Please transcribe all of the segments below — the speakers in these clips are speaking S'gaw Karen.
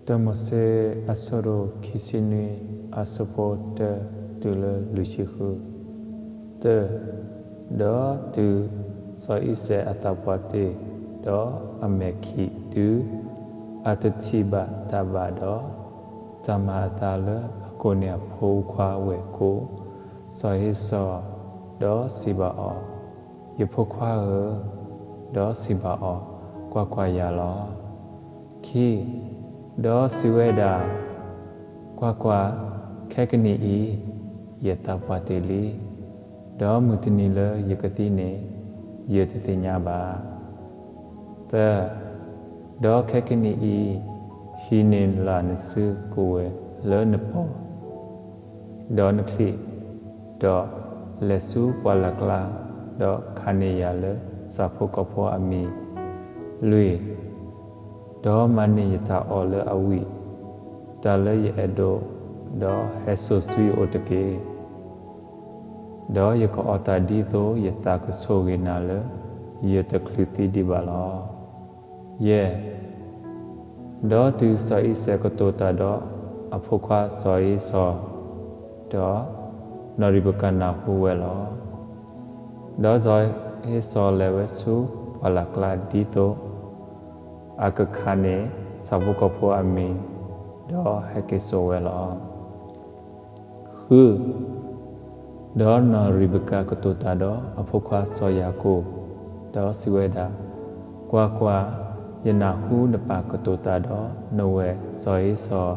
တၢမိၤၡ့ အဆၢဒိၣ်ခံဆံနွံ အဆၢဖိတၢတုၤလၢလွံၢ်ဆံဃု. တၢ, ဒီးတုၤစီၤအံၤစဲးအသးပှၢ်တ့ၢ်, ဒီးအမဲာ်ခံးတုၤအတထံၣ်ဘၣ်တၢ်ဘၣ်ဒီး, တၢ်မၤအသးလၢအကိးန့ၢ်အဖိခွါဝဲၢ်ကိ, စီၤဧ့စီၤ, ဒီးစံးဘၣ်အီၤ, ယဖိခွါဧၢ, ဒီးစံးဘၣ်အီၤ, ကွၢ်ကွၢ်ယၤလီၤ. ခံ, ဒီးစံးဝဲဒၣ်, ကွၢ်ကွၢ်, ခဲကနံၣ်အံၤ, ယသးပှၢ်တ့ၢ်လံ, ဒီးမုၢ်တနံၤလၢယကသံန့ၣ်, ယတသ့ၣ်ညါဘၣ်. သၢ, ဒီးခဲကနံၣ်အံၤ, ဟံးန့ၢ်လၢ်နစုကဝဲၤလၢနပိာ် ဒီးနချံၣ်, ဒီးလဲၤဆူပှၢ်လၢ်ကျါ, ဒီးခးန့ၢ်ယၤလၢဆၣ်ဖိကီၢ်ဖိအမံၤ. လွံၢ်, ဒီးမၤန့ၢ်ယတၢ်အီၣ်လၢအဝံၣ်, တၢ်လၢယအဲၣ်ဒိး, ဒီးဟဲစိာ်ဆူယအိၣ်တက့ၢ်. ဒီးယကအီၣ်တၢ်ဒ်သိးယသးကဆိၣ်ဂ့ၤနၤလၢ ယတချုးသံဒံးဘၣ်လီၤ. ယဲၢ်, ဒီးတုၤစီၤအံၤစဲးကတိၤတၢ်ဒီးအဖိခွါစီၤဧ့စီၤ, ဒီးနီၢ်ရံးဘကၤနၢ်ဟူဝဲလီၤ. ဒီးစီၤဧ့စီၤလဲၤဝဲဆူပှၢ်လၢ်ကျါဒ်သိး အကခးန့ၢ်ဆၣ်ဖိကီၢ်ဖိအမံၤ, ဒီးဟဲက့ၤစိာ်ဝဲလီၤ. ဃု, ဒီးနီၢ်ရံးဘကၤကတိၤတၢ်ဒီးအဖိခွါစီၤယၤကိာ်, ဒီးစံးဝဲဒၣ်, ကွၢ်ကွၢ်, ယနၢ်ဟူနပၢ်ကတိၤတၢ်ဒီးနဝဲၢ်စီၤဧ့စီၤ,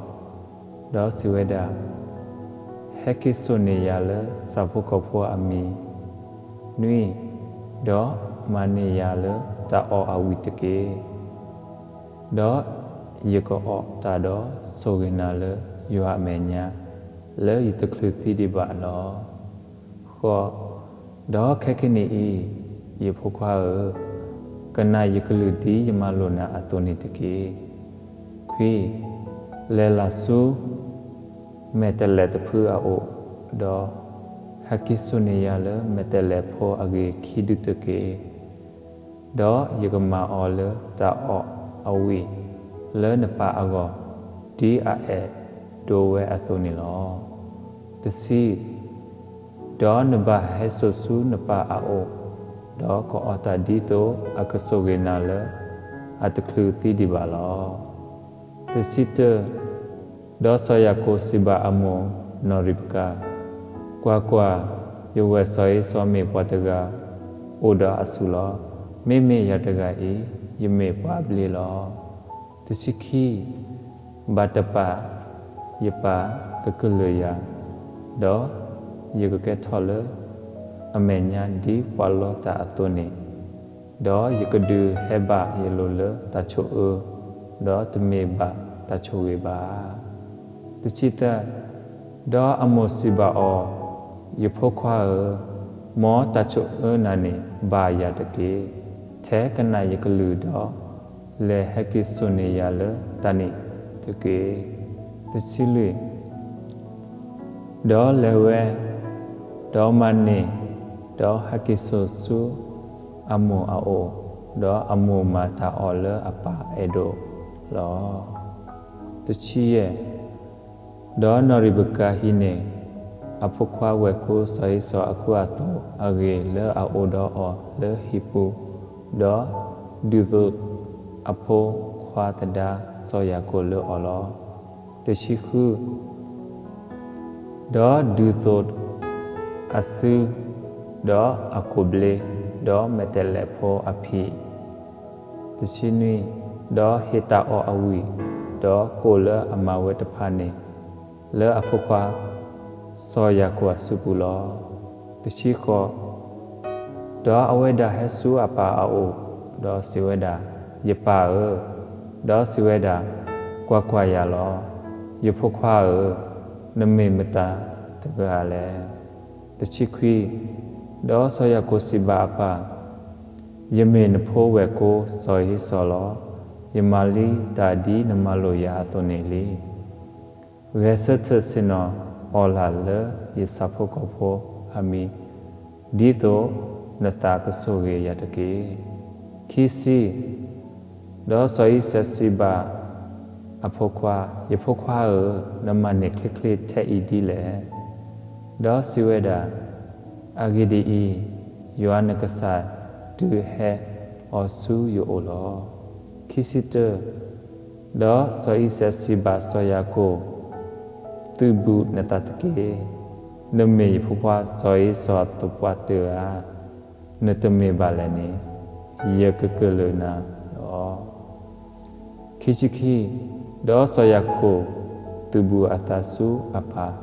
ဒီးစံးဝဲဒၣ်, ဟဲက့ၤစိာ်န့ၢ်ယၤလၢဆၣ်ဖိကီၢ်ဖိအမံၤ. နွံ, ဒီးမၤန့ၢ်ယၤလၢတၢ်အီၣ်အဝံၣ်တက့ၢ်. ဒီးယကအီၣ်တၢ်ဒီးဆိၣ်ဂ့ၤနၤလၢယွၤအမဲာ်ညါ, လၢယတချုးသံဒံးဘၣ်လီၤ. ဃိး, ဒီးခဲကနံၣ်အံၤ, ယဖိခွါဧၢ, ကနၣ်ယကလုၢ်ဒ်ယမၤလိာ်နၤအသိးန့ၣ်တက့ၢ်. ခွံ, လဲၤလီၤဆူမဲာ်တဲးလဲးတဖုအအိၣ်, ဒီးဟဲက့ၤစိာ်န့ၢ်ယၤလၢမဲာ်တဲးလဲးဖိအဂ့ၤခံဒုတက့ၢ်. ဒီးယကမၤအီၤလၢတၢ်အီၣ်အဝံၣ်လၢနပၢ်အဂီၢ်, ဒ်အအဲၣ်ဒိးဝဲအသိးန့ၣ်လီၤ. တဆံ, ဒီးနဘၣ်ဟဲစိာ်ဆူနပၢ်အအိၣ်, ဒီးကအီၣ်တၢ်ဒ်သိးအကဆိၣ်ဂ့ၤနၤလၢအတချုးသံဒံးဘၣ်လီၤ. တဆံတၢ, ဒီးစီၤယၤကိာ်စံးဘၣ်အမိၢ်နီၢ်ရံးဘကၤ, ကွၢ်ကွၢ်, ယဝဲၢ်စီၤဧ့စီၤမ့ၢ်ပှၤတဂၤအိၣ်ဒီးအဆူၣ်လီၤ. မ့မ့ၢ်ယၤတဂၤအံၤ, ယမ့ၢ်ပှၤအဘျ့လီၤ. တဆံခံ, ဘၣ်တပာ်ယပၢ်ကကလုၢ်ယၤ, ဒီးယကကဲထီၣ်လၢအမဲာ်ညါဒ်ပှၤလီတၢ်အသိးန့ၣ်, ဒီးယကဒုးဟဲဘၣ်ယလိၤလၢတၢ်ဆိၣ်အၢ, ဒီးတမ့ၢ်ဘၣ်တၢ်ဆိၣ်ဂ့ၤဘၣ်. တဆံသၢ, ဒီးအမိၢ်စံးဘၣ်အီၤ, ယဖိခွါဧၢ, မ်တၢ်ဆိၣ်အၢနၤန့ၣ်ဘၣ်ယၤတက့ၢ်. ထဲကနၣ်ယကလုၢ်ဒီး လဲၤဟဲက့ၤစိာ်န့ၢ်ယၤလၢတၢ်န့ၣ်တက့ၢ်. တဆံလွံၢ်, ဒီးလဲၤဝဲ, ဒီးမၤန့ၢ်, ဒီးဟဲက့ၤစိာ်ဆူအမိၢ်အအိၣ်, ဒီးအမိၢ်မၤတၢ်အီၣ်လၢအပၢ်အဲၣ်ဒိးလီၤ. တဆံယဲၢ်, ဒီးနီၢ်ရံးဘကၤဟံးန့ၢ် အဖိခွါဝဲၢ်ကိစီၤဧ့စီၤအကူအသိးအဂ့ၢ်လၢအအိၣ်ဒီးအီၤလၢဟံၣ်ပူၤ, ဒီးဒုးသိးအဖိခွါသဒါစီၤယၤကိာ်လၢအီၤလီၤ. တဆံဃု, ဒီးဒုးသိးအစု, ဒီးအကိာ်ဘျ့, ဒီးမဲာ်တဲးလဲးဖိအဖံး, တဆံနွံ, ဒီးဟ့ၣ်တၢ်အီၣ်အဝံၣ်, ဒီးကိၣ်လၢအမၤဝဲတဖၣ်န့ၣ်, လၢအဖိခွါစီၤယၤကိာ်အစုပူၤလီၤ. တဆံဃိး, ဒီးအဝဲဒၣ်ဟဲဆူအပၢ်အအိၣ်, ဒီးစံးဝဲဒၣ်, ယပၢ်ဧၢ, ဒီးစံးဝဲဒၣ်, ကွၢ်ကွၢ်ယၤလီၤ, ယဖိခွါဧၢ, နမ့ၢ်မတၤတဂၤလဲၣ်. တဆံခွံ, ဒီးစီၤယၤကိာ်စံးဘၣ်အပၢ်, ယမ့ၢ်နဖိဝဲၢ်ကိစီၤဧ့စီၤလီၤ. ယမၤလံတၢ်ဒ်နမၤလိာ်ယၤအသိးန့ၣ်လံ. ဂဲၤဆၢထၢၣ်ဆ့ၣ်နီၤအီၤလၢ်လၢယဆၣ်ဖိကီၢ်ဖိအမံၤ, ဒ်သိးနသးကဆိၣ်ဂ့ၤယၤတက့ၢ်. ခံဆံ, ဒီးစီၤအံၤစဲးစံးဘၣ် အဖိခွါ, ယဖိခွါဧၢ, နမၤန့ၢ်ချ့ချ့ထဲအံၤဒ်လဲၣ်. ဒီးစံးဝဲဒၣ်, အဂ့ၢ်ဒ်အံၤ, ယွၤနကစၢ်ဒုးဟဲအီၤဆူယအိၣ်လီၤ. ခံဆံတၢ, ဒီးစီၤအံၤစဲးစံးဘၣ်စီၤယၤကိာ်, သုးဘူးနသးတက့ၢ်. နမ့ၢ်ယဖိခွါစီၤဧ့ၡီၤသပှၢ်တၢၢ်ဧါ. နတမ့ၢ်ဘၣ်လဲၣ်န့ၣ်, ယကကလုၢ်နၤလီၤ. ခံဆံခံ, ဒီးစီၤယၤကိာ်သုးဘူးအသးဆူအပၢ်,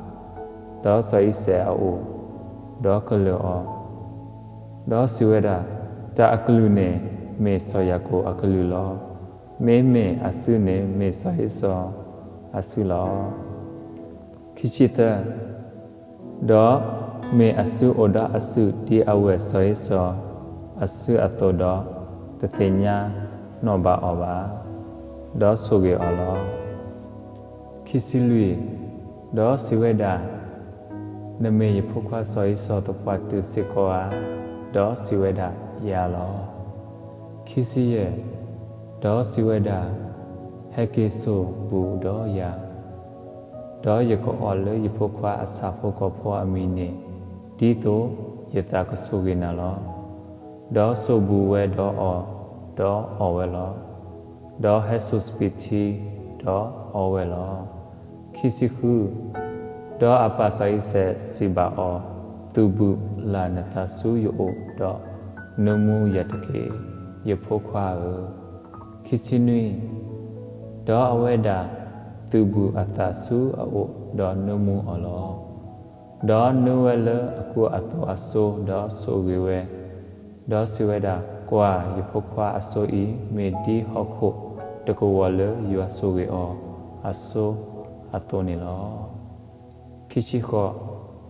ဒီးစီၤအံၤစဲးအအိၣ်, ဒီးကလုၢ်အီၤ, ဒီးစံးဝဲဒၣ်, တၢ်အကလုၢ်န့ၣ်မ့ၢ်စီၤယၤကိာ်အကလုၢ်လီၤ. မ့မ့ၢ်အစုန့ၣ်မ့ၢ်စီၤဧ့ၡီၤအစုလီၤ. ခံဆံသၢ, ဒီးမ့ၢ်အစုအိၣ်ဒီးအစုဒ်အဝဲၢ်စီၤဧ့ၡီၤအစုအသိးဒီး, တသ့ၣ်ညါနီၣ်ဘၣ်အီၤဘၣ်, ဒီးဆိၣ်ဂ့ၤအီၤလီၤ. ခံဆံလွံၢ်, ဒီးစံးဝဲဒၣ်, နမ့ၢ်ယဖိခွါစီၤဧ့ၡီၤသပှၢ်တၢၢ်စ့ၢ်ကီးဧါ. ဒီးစံးဝဲဒၣ်, ယၤလီၤ. ခံဆံယဲၢ်, ဒီးစံးဝဲဒၣ်, ဟဲက့ၤစိာ်ဘူးဒီးယၤ, ဒီးယကအီၣ်လၢယဖိခွါအဆၣ်ဖိကီၢ်ဖိအမံၤန့ၣ်, ဒ်သိးယသးကဆိၣ်ဂ့ၤနၤလီၤ. ဒီးစိာ်ဘူးဝဲဒီးအီၤ, ဒီးအီၣ်ဝဲလီၤ. ဒီးဟဲစိာ်စပံးထံ, ဒီးအီဝဲလီၤ. ခံဆံဃု, ဒီးအပၢ်စီၤအံၤစဲးစံးဘၣ်အီၤ, သုးဘူးလၢ်နသးဆူယအိၣ်, ဒီးနၢမူယၤတက့ၢ်, ယဖိခွါဧၢ. ခံဆံနွံ, ဒီးအဝဲဒၣ်သုးဘူးအသးဆူအအိၣ်, ဒီးနၢမူအီၤလီၤ. ဒီးနၢဝဲလၢအကူအသိးအစိၤ, ဒီးဆိၣ်ဂ့ၤဝဲ, ဒီးစံးဝဲဒၣ်, ကွၢ်, ယဖိခွါအစိၤအံၤ မ့ၢ်ဒ်ဟီၣ်ခိၣ်တကဝီၤလၢယွၤဆိၣ်ဂ့ၤအီၤအစိၤအသိးန့ၣ်လီၤ. ခံဆံဃိး,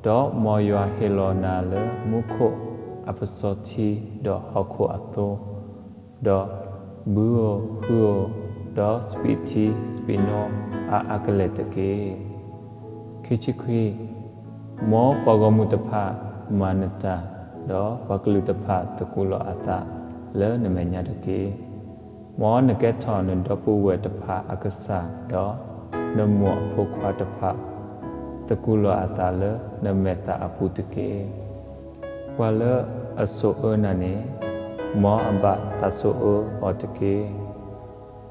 ဒီးမ်ယွၤဟ့ၣ်လီၤနၤလၢမူခိၣ်အပစီၤထံ, ဒီးဟီၣ်ခိၣ်အသိ, ဒီးဘုဧိၤဟုဧိၤ, ဒီးစပံးထံစပံးနိအါအါကလဲာ်တက့ၢ်. ခံဆံခွံ, မ်ပှၤဂီၢ်မုၢ်တဖၣ်မၤနတၢ်, ဒီးပှၤကလုာ်တဖၣ်သကူးလီၤအသးလၢနမဲာ်ညါတက့ၢ်. မ်နကဲထီၣ်နဒီပုၢ်ဝဲၢ်တဖၣ်အကစၢ်, ဒီးနမိၢ်အဖိခွါတဖၣ်သကူးလီၤအသးလၢနမဲာ်သၣ်အပူၤတက့ၢ်. ပှၤလၢအဆိၣ်အၢနၤန့ၣ်, မ်အဘၣ်တၢ်ဆိၣ်အၢအီၤတက့ၢ်.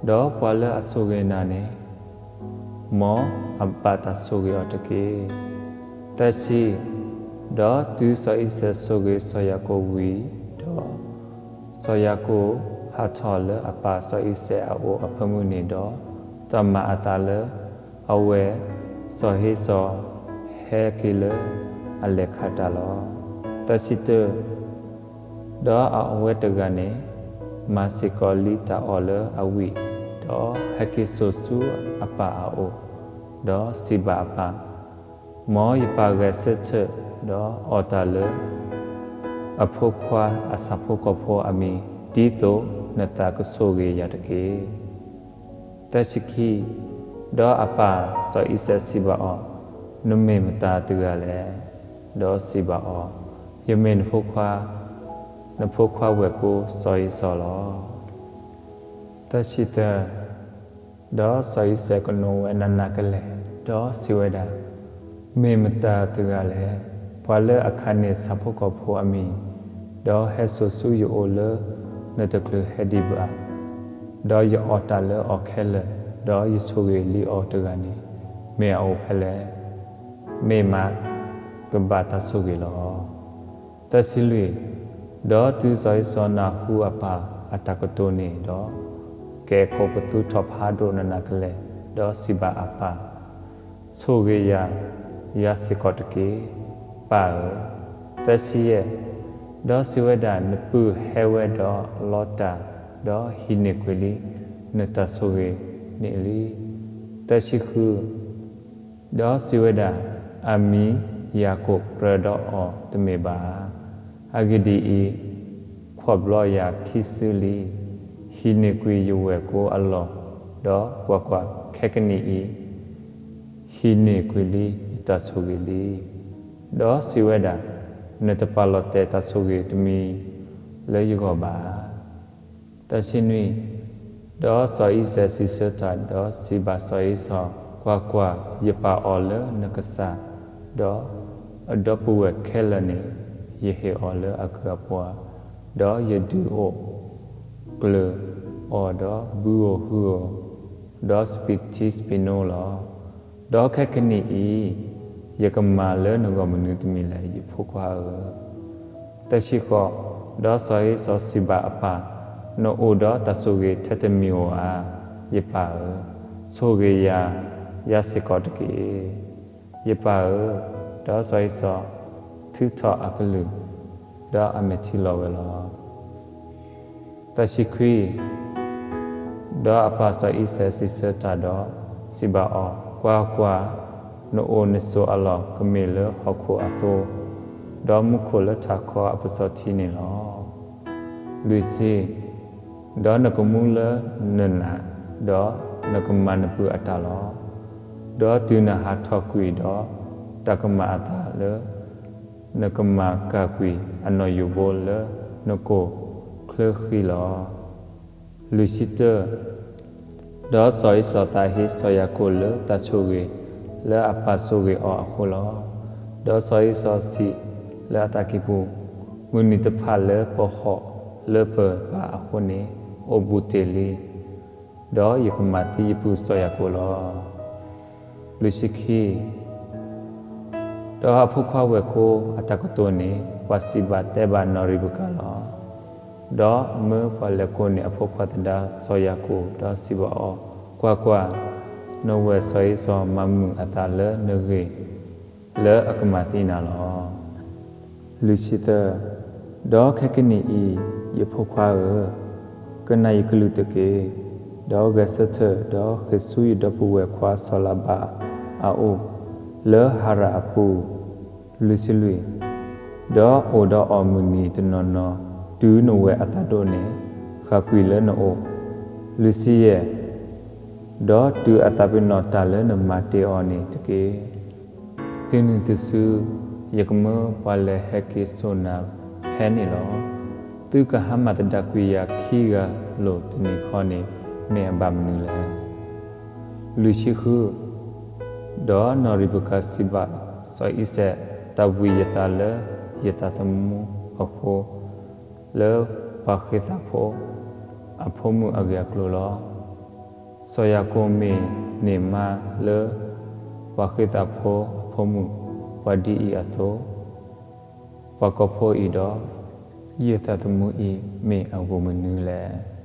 ဒီးပှၤလၢအဆိၣ်ဂ့ၤနၤန့ၣ်, မ်အဘၣ်တၢ်ဆိၣ်ဂ့ၤအီၤတက့ၢ်. သၢဆံ, ဒီးတုၤစီၤအံၤစဲးဆိၣ်ဂ့ၤစီၤယၤကိာ်ဝံၤဒီး, စီၤယၤကိာ်ဟးထီၣ်လၢအပၢ်စီၤအံၤစဲးအအိၣ်အဖၢမုၢ်န့ၣ်ဒီး, တၢ်မၤအသးလၢအဝဲၢ်စီၤဧ့ၡီၤဟဲက့ၤလၢအလဲၤခးတၢ်လီၤ. သၢဆံတၢ, ဒီးအဝဲတဂၤန့ၣ်, မၤစ့ၢ်ကီးလံတၢ်အီၣ်လၢအဝံၣ်, ဒီးဟဲက့ၤစိာ်ဆူအပၢ်အအိၣ်, ဒီးစံးဘၣ်အပၢ်, မ်ယပာ်ဂဲၤဆၢထၢၣ်, ဒီးအီၣ်တၢ်လၢအဖိခွါအဆၣ်ဖိကီၢ်ဖိအမံၤ, ဒ်သိးနသးကဆိၣ်ဂ့ၤယၤတက့ၢ်. သၢဆံခံ, ဒီးအပၢ်စီၤအံၤစဲးစံးဘၣ်အီၤ, နမ့ၢ်မတၤတဂၤလဲၣ်. ဒီးစံးဘၣ်အီၤ, ယမ့ၢ်နဖိခွါ, နဖိခွါဝဲၢ်ကိစီၤဧ့ၡီၤလီၤ. သၢဆံသၢ, ဒီးစီၤအံၤစဲးကနိးဝဲနးနးကလဲာ်, ဒီးစံးဝဲဒၣ်, မ့ၢ်မတၤတဂၤလဲၣ်. ပှၤလၢအခးန့ၢ်ဆၣ်ဖိကီၢ်ဖိအမံၤ, ဒီးဟဲစိာ်ဆူယအိၣ်လၢနတချုးဟဲဒံးဘၣ်, ဒီးယအီၣ်တၢ်လၢအီၤခဲလၢာ်, ဒီးယဆိၣ်ဂ့ၤလံအီၤတဂၤန့ၣ်, မ့ၢ်အအိၣ်ဖဲလဲၣ်. မ့ၢ်မး, ကဘၣ်တၢ်ဆိၣ်ဂ့ၤလီၤ. သၢဆံလွံၢ်, ဒီးတုၤစီၤအ့စီၤနၢ်ဟူအပၢ်အတၢ်ကတိၤန့ၣ်ဒီး, ကအဲၣ်ကိာ်ပသူထီၣ်ဖးဒိၣ်နးနးကလဲာ်, ဒီးစံးဘၣ်အပၢ်, ဆိၣ်ဂ့ၤယၤ, ယၤစ့ၢ်ကီးတက့ၢ်, ပၢ်ဧၢ. သၢဆံယဲၢ်, ဒီးစံးဝဲဒၣ်, နပုၢ်ဟဲဝဲဒီးလီတၢ်, ဒီးဟံးန့ၢ်ကွံာ်လံနတၢ်ဆိၣ်ဂ့ၤန့ၣ်လံ. သၢဆံဃု, ဒီးစံးဝဲဒၣ်, အမံၤယၤကိာ်ကြၢးဒီးအီၤတမ့ၢ်ဘၣ်ဧါ. အဂ့ၢ်ဒ်အံၤ, ခွါဘျီယၤခံစုလံ. ဟံးန့ၢ်ကွံာ်ယဝဲၢ်ကိအလီၢ်, ဒီးကွၢ်ကွၢ်, ခဲကနံၣ်အံၤ, ဟံးန့ၢ်ကွံာ်လံယတၢ်ဆိၣ်ဂ့ၤလံ. ဒီးစံးဝဲဒၣ်, နတပာ်လီၤတဲာ်တၢ်ဆိၣ်ဂ့ၤတမံၤလၢယဂီၢ်ဘၣ်. သၢဆံနွံ, ဒီးစီၤအံၤစဲးစံးဆၢတၢ်, ဒီးစံးဘၣ်စီၤအ့စီၤ, ကွၢ်ကွၢ်, ယပာ်အီၤလၢနကစၢ်, ဒီးအဒီပုၢ်ဝဲၢ်ခဲလၢာ်န့ၣ်, ယဟ့ၣ်အီၤလၢအကုၢ်အပှၤ, ဒီးယဒုးအိၣ်ကျၢၤအီၤ, ဒီးဘုဧိၤဟုဧိၤ, ဒီးစပံးထံစပံးနိလီၤ. ဒီးခဲကနံၣ်အံၤ, ယကမၤလၢနဂီၢ်မနုၤတမံၤလဲၣ်, ယဖိခွါဧၢ. သၢဆံဃိး, ဒီးစီၤအ့စီၤစံးဘၣ်အပၢ်, နအိၣ်ဒီးတၢ်ဆိၣ်ဂ့ၤထဲတမံၤဧိၤဧါ, ယပၢ်ဧၢ, ဆိၣ်ဂ့ၤယၤ, ယၤစ့ၢ်ကီးတက့ၢ်, ယပၢ်ဧၢ. ဒီးစီၤအ့စီၤထုးထီၣ်အကလုၢ်, ဒီးအမဲာ်ထံလီၤဝဲလီၤ. သၢဆံခွံ, ဒီးအပၢ်စီၤအံၤစဲးစံးဆၢတၢ်ဒီးစံးဘၣ်အီၤ, ကွၢ်ကွၢ်, နအိၣ်နဆိးအလီၢ်ကမ့ၢ်လၢဟီၣ်ခိၣ်အသိ, ဒီးမူခိၣ်လၢထးခီအပစီၤထံန့ၣ်လီၤ. လွံၢ်ဆံ, ဒီးနကမူလၢနနး, ဒီးနကမၤနပုၢ်အတၢ်လီၤ. ဒီးတုၤနဟးထီၣ်ကွံာ်ဒီး, တၢ်ကမၣ်အသးလၢ နကမၤကၢ်ကွံာ်အနီၣ်ယိၤဘိလၢနကိၢ်ချၢဃံလီၤ. လွံၢ်ဆံတၢ, ဒီးစီၤအ့စီၤသးဟ့စီၤယၤကိာ်လၢတၢ်ဆိၣ်ဂ့ၤလၢအပၢ်ဆိၣ်ဂ့ၤအီၤအဃိလီၤ. ဒီးစီၤအ့စီၤစံးလၢအသးကံၢ်ပူၤ, မုၢ်နံၤတဖၣ်လၢပဟီၣ်လၢပပၢ်အဃိန့ၣ်, အိၣ်ဘူးတ့ၢ်လံ, ဒီးယကမၤသံယပုၢ်စီၤယၤကိာ်လီၤ. လွံၢ်ဆံခံ, ဒီးအဖိခွါဝဲၢ်ကိအတၢ်ကတိၤန့ၣ်, ပှၤစံးဘၣ်တဲဘၣ်နီၢ်ရံးဘကၤလီၤ. ဒီးမၢပှၤလဲၤကိးန့ၢ်အဖိခွါသဒါစီၤယၤကိာ်, ဒီးစံးဘၣ်အီၤ, ကွၢ်ကွၢ်, နဝဲၢ်စီၤအ့စီၤမၤမုာ်အသးလၢနဂ့ၢ်လၢအကမၤသံနၤလီၤ. လွံၢ်ဆံသၢ, ဒီးခဲကနံၣ်အံၤ, ယဖိခွါဧၢ, ကနၣ်ယကလုၢ်တက့ၢ်. ဒီးဂဲၤဆၢထၢၣ်, ဒီးဃ့ၢ်ဆူယဒီပုၢ်ဝဲၢ်ခွါစီၤလၤဘၣ်အအိၣ်, လၢဟၤရၣ်အပူၤ, လွံၢ်ဆံလွံၢ်, ဒီးအိၣ်ဒီးအီၤမုၢ်နံၤတနီၤနီၤ, တုၤနဝဲၢ်အသးဒိၣ်န့ၣ်, ဃၣ်ကွံာ်လၢနအိၣ်, လွံၢ်ဆံယဲၢ်, ဒီးတုၤအသးပ့ၤနီၣ်တၢ်လၢနမၤတ့ၢ်အီၤန့ၣ်တက့ၢ်. တုၤနုၤတစု, ယကမၢပှၤလဲၤဟဲက့ၤစိာ်နၤဖဲန့ၣ်လီၤ. သုကဟါမၢ်သဒၣ်ကွံာ်ယၤခံဂၤလိာ်တနံၤဃီန့ၣ်, မ့ၢ်အဘၣ်မနုၤလဲၣ်. လွံၢ်ဆံဃု, ဒီးနီၢ်ရံးဘကၤစံးဘၣ်စီၤအံၤစဲး, တၢ်ဝံယသးလၢယသးသမူအဃိ, လၢပှၤဃ့ၢ်သးဖိအဖိမုၣ်အဂ့ၢ်အကျိၤလီၤ. စီၤယၤကိာ်မ့ၢ်န့ၢ်မါလၢ ပှၤဃ့ၢ်သးဖိအဖိမုၣ်, ပှၤဒ်အံၤအသိး, ပှၤကီၢ်ဖိအံၤဒီး ယသးသမူအံၤမ့ၢ်အဂ့ၢ်မနုၤလဲၣ်.